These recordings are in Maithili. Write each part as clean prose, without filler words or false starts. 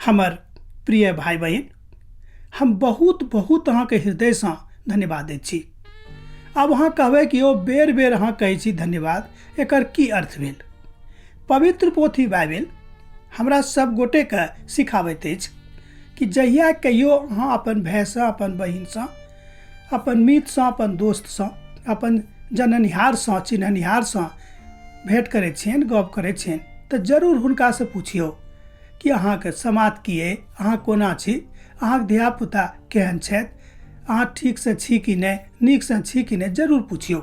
हमर प्रिय भाइ बहिन, हम बहुत बहुत अहाँके हृदयसँ धन्यवाद दैत छी। आब अहाँ कहबै कि ओ बेर बेर अहाँ कहै छी धन्यवाद, एकर की अर्थ भेल? पवित्र पोथी बाइबिल हमरा सब गोटेके सिखाबैत अछि कि जहिया कहियो अहाँ अपन भाइसँ, अपन बहिनसँ, अपन मित्रसँ, अपन दोस्तसँ, अपन जननिहारसँ, चिन्हनिहारसँ भेँट करै छियनि, गप करै छियनि, तऽ जरूर हुनकासँ पुछियौ कि अहाँके समाद की अइ, अहाँ कोना छी, अहाँके धियापुता केहन छथि, अहाँ ठीकसँ छी कि नहि, नीकसँ छी कि नहि, जरूर पुछियौ।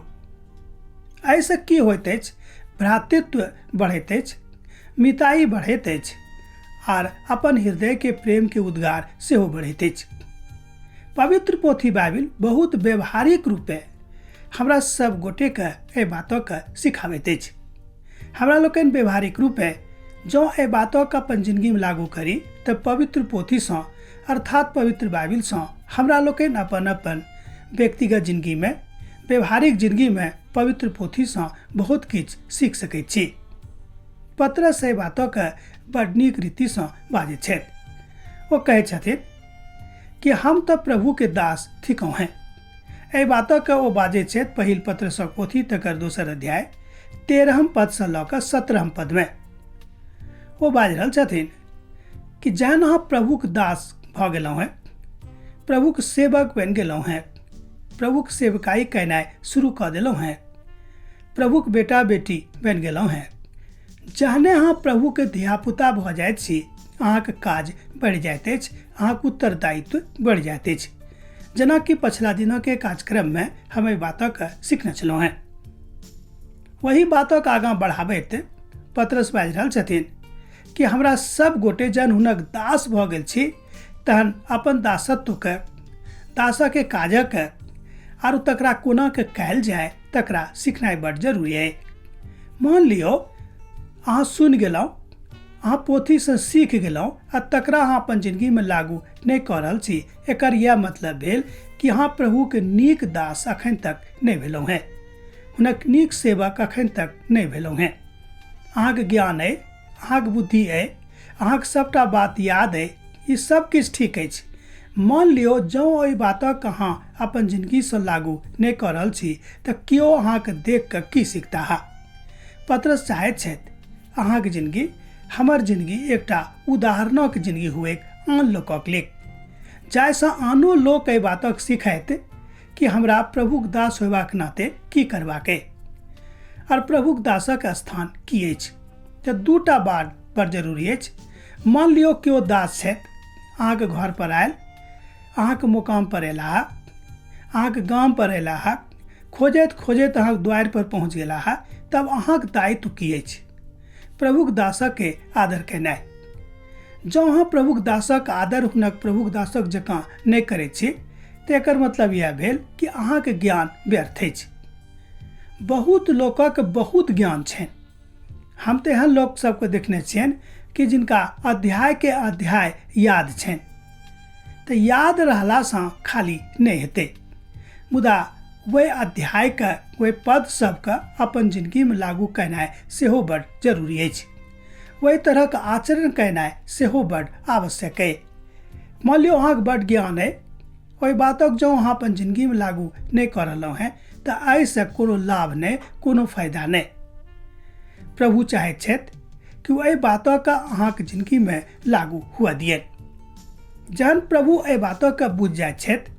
एहिसँ की होइत अछि? भ्रातृत्व बढ़ैत अछि, मिताई बढ़ैत अछि आर अपन हृदयके प्रेमके उद्गार सेहो बढ़ैत अछि। पवित्र पोथी बाइबिल बहुत व्यवहारिक रूपे हमरा सब गोटेके एहि बातके सिखाबैत अछि। हमरा लोकनि व्यवहारिक रूपे जँ एहि बातके अपन जिंदगीमे लागू करी तऽ पवित्र पोथीसँ अर्थात पवित्र बाइबिलसँ हमरा लोकनि अपन अपन व्यक्तिगत जिंदगीमे, व्यवहारिक जिंदगीमे पवित्र पोथीसँ बहुत किछु सीख सकैत छी। पतरस एहि बातके बड नीक रीतिसँ बाजैत छथि। ओ कहैत छथिन कि हम तऽ प्रभुके दास थिकहुँ हेँ। एहि बातके ओ बाजैत छथि पहिल पत्रसक पोथी तकर दोसर अध्याय 13 पदसँ लऽ कऽ 17 पदमे। ओ बाजि रहल छथिन कि जहन अहाँ प्रभुक दास भऽ गेलहुँ हेँ, प्रभुक सेवक बनि गेलहुँ हेँ, प्रभुक सेवकाई केनाइ शुरू कऽ देलहुँ हेँ, प्रभुक बेटा बेटी बनि गेलहुँ हेँ, जहने अहाँ प्रभुके धियापुता भऽ जाइत छी अहाँके काज बढ़ि जाइत अछि, अहाँके उत्तरदायित्व बढ़ि जाइत अछि। जेनाकि पछिला दिनके कार्यक्रममे हम एहि बातक सीखने छलहुँ हेँ। वही बातक आगाँ बढ़ाबैत पतरस बाजि रहल छथिन कि हमरा सब गोटे जहन हुनक दास भऽ गेल छी तहन अपन दासत्वके, दासके काजके आर तकरा कोना के कयल जाय तकरा सिखनाइ बड्ड जरूरी अइ। मान लियौ अहाँ सुनि गेलहुँ, अहाँ पोथीसँ सीख गेलहुँ आ तकरा अहाँ अपन जिंदगीमे लागू नहि कऽ रहल छी, एकर इएह मतलब भेल कि अहाँ प्रभुके नीक दास अखन तक नहि भेलहुँ हेँ, हुनक नीक सेवक अखन तक नहि भेलहुँ हेँ। अहाँके ज्ञान अइ, अहाँके बुद्धि अइ, अहाँके सबटा बात याद अइ, ई सब किछु ठीक अछि। मान लियौ जँ ओहि बातक अहाँ अपन जिंदगीसँ लागू नहि कऽ रहल छी तऽ केओ अहाँके देख कऽ की सिखताह? पतरस चाहैत छथि अहाँके जिंदगी, हमर जिंदगी एकटा उदाहरणक जिंदगी हुएक आन लोकक लेल, जाहिसँ आनो लोक एहि बातक सिखैत कि हमरा प्रभुक दास होयबाक नाते की करबाक अइ आर प्रभुक दासक स्थान की अछि। तऽ दूटा बात बड़ जरूरी अछि। मान लियौ केओ दास छथि, अहाँके घर पर आयल, अहाँके मुकाम पर अयलाह, अहाँके गाम पर अयलाह, खोजैत खोजैत अहाँके द्वारि पर पहुँच गेलाह, तब अहाँके दायित्व की अछि? प्रभुक दासके आदर केनाइ। जँ अहाँ प्रभुक दासक आदर हुनक प्रभुक दासक जकाँ नहि करैत छी तऽ एकर मतलब इएह भेल कि अहाँके ज्ञान व्यर्थ अछि। बहुत लोकक बहुत ज्ञान छनि। हम तऽ एहन लोक सबके देखने छियनि कि जिनका अध्यायके अध्याय याद छनि। तऽ याद रहलासँ खाली नहि हेतै, मुदा ओहि अध्यायके, ओहि पद सबके अपन जिंदगीमे लागू केनाइ सेहो बड जरूरी अछि। ओहि तरहक आचरण केनाइ सेहो बड आवश्यक अइ। मान लियौ अहाँके बड ज्ञान अइ, ओहि बातक जँ अहाँ अपन जिंदगीमे लागू नहि कऽ रहलहुँ हेँ तऽ एहिसँ कोनो लाभ नहि, कोनो फायदा नहि। प्रभु चाहैत छथि कि ओ एहि बातक अहाँके जिंदगीमे लागू हुअ दिअनि। जहन प्रभु एहि बातक बुझि जाइत छथि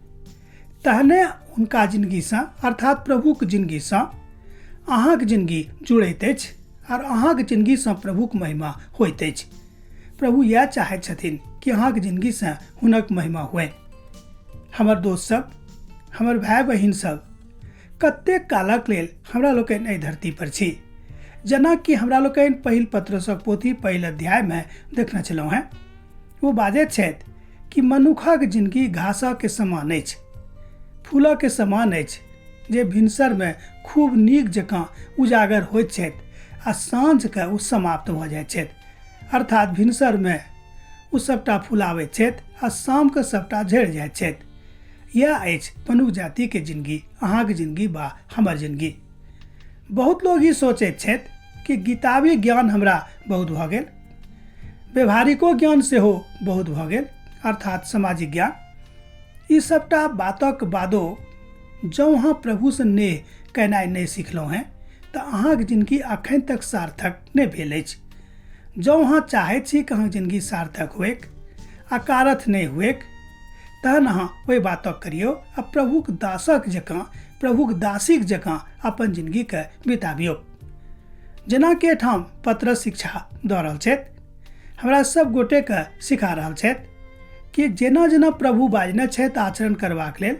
तहने हुनका जिंदगीसँ अर्थात प्रभुक जिंदगीसँ अहाँके जिंदगी जुड़ैत अछि आर अहाँके जिंदगीसँ प्रभुक महिमा होइत अछि। प्रभु इएह चाहैत छथिन कि अहाँके जिंदगीसँ हुनक महिमा हुए। हमर दोस्त सब, हमर भाय बहिन सब, कतेक कालक लेल हमरा लोकनि एहि धरती पर छी। जेना कि हमरा लोकनि पहिल पत्रसक पोथी पहिल अध्यायमे देखने छलहुँ हेँ, ओ बाजैत छथि कि मनुखक जिंदगी घासक समान अछि, फूलक समान अछि, जे भिनसरमे खूब नीक जकाँ उजागर होइत छथि आ साँझके ओ समाप्त भऽ जाइत छथि। अर्थात भिनसरमे ओ सबटा फुलाबैत छथि आ शामके सबटा झड़ि जाइत छथि। इएह अछि मनुख जातिके जिंदगी, अहाँके जिंदगी बा हमर जिंदगी। बहुत लोग ई सोचैत छथि कि गीताबी ज्ञान हमरा बहुत भऽ गेल, व्यवहारिको ज्ञान सेहो बहुत भऽ गेल, अर्थात सामाजिक ज्ञान। ई सभटा बातक बादो जँ अहाँ प्रभुसँ नेह केनाइ नहि सिखलहुँ हेँ तऽ अहाँके जिनगी अखन तक सार्थक नहि भेल अछि। जँ अहाँ चाहैत छी कि अहाँके जिनगी सार्थक होइक, अकारथ नहि हुएक, तहन अहाँ ओहि बातक करियौ आ प्रभुक दासक जकाँ, प्रभुक दासीक जकाँ अपन जिनगीके बिताबियौ। जेनाकि एहिठाम पतरस शिक्षा दऽ रहल छथि, हमरा सब गोटेके सिखा रहल छथि कि जेना जेना प्रभु बाजने छथि आचरण करबाक लेल,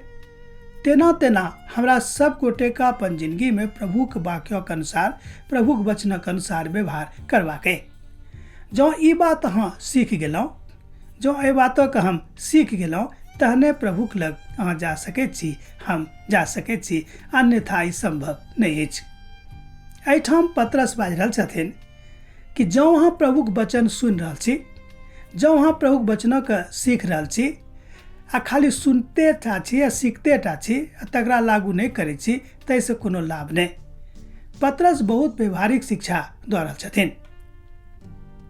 तेना तेना हमरा सब गोटेके अपन जिनगीमे प्रभुक वाक्यक अनुसार, प्रभुक वचनक अनुसार व्यवहार करबाक अइ। जँ ई बात अहाँ सीख गेलहुँ, जँ एहि बातक हम सीख गेलहुँ, तहने प्रभुक लग अहाँ जा सकैत छी, हम जा सकैत छी, अन्यथा ई सम्भव नहि अछि। एहिठाम पतरस बाजि रहल छथिन कि जँ अहाँ प्रभुक वचन सुनि रहल छी, जँ अहाँ प्रभुक वचनक सीख रहल छी आ खाली सुनते टा छी आ सीखते टा छी आ तकरा लागू नहि करै छी, ताहिसँ कोनो लाभ नहि। पतरस बहुत व्यवहारिक शिक्षा दऽ रहल छथिन।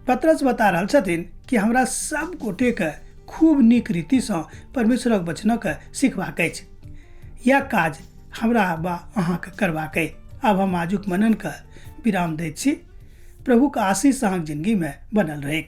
पतरस बता रहल छथिन कि हमरा सब गोटेके खूब नीक रीतिसँ परमेश्वरक वचनक सिखबाक अछि। यह काज हमरा वा अहाँके करबाक अइ। आब हम आजुक मननके विराम दैत छी। प्रभुक आशीष अहाँके जिनगीमे बनल रहै।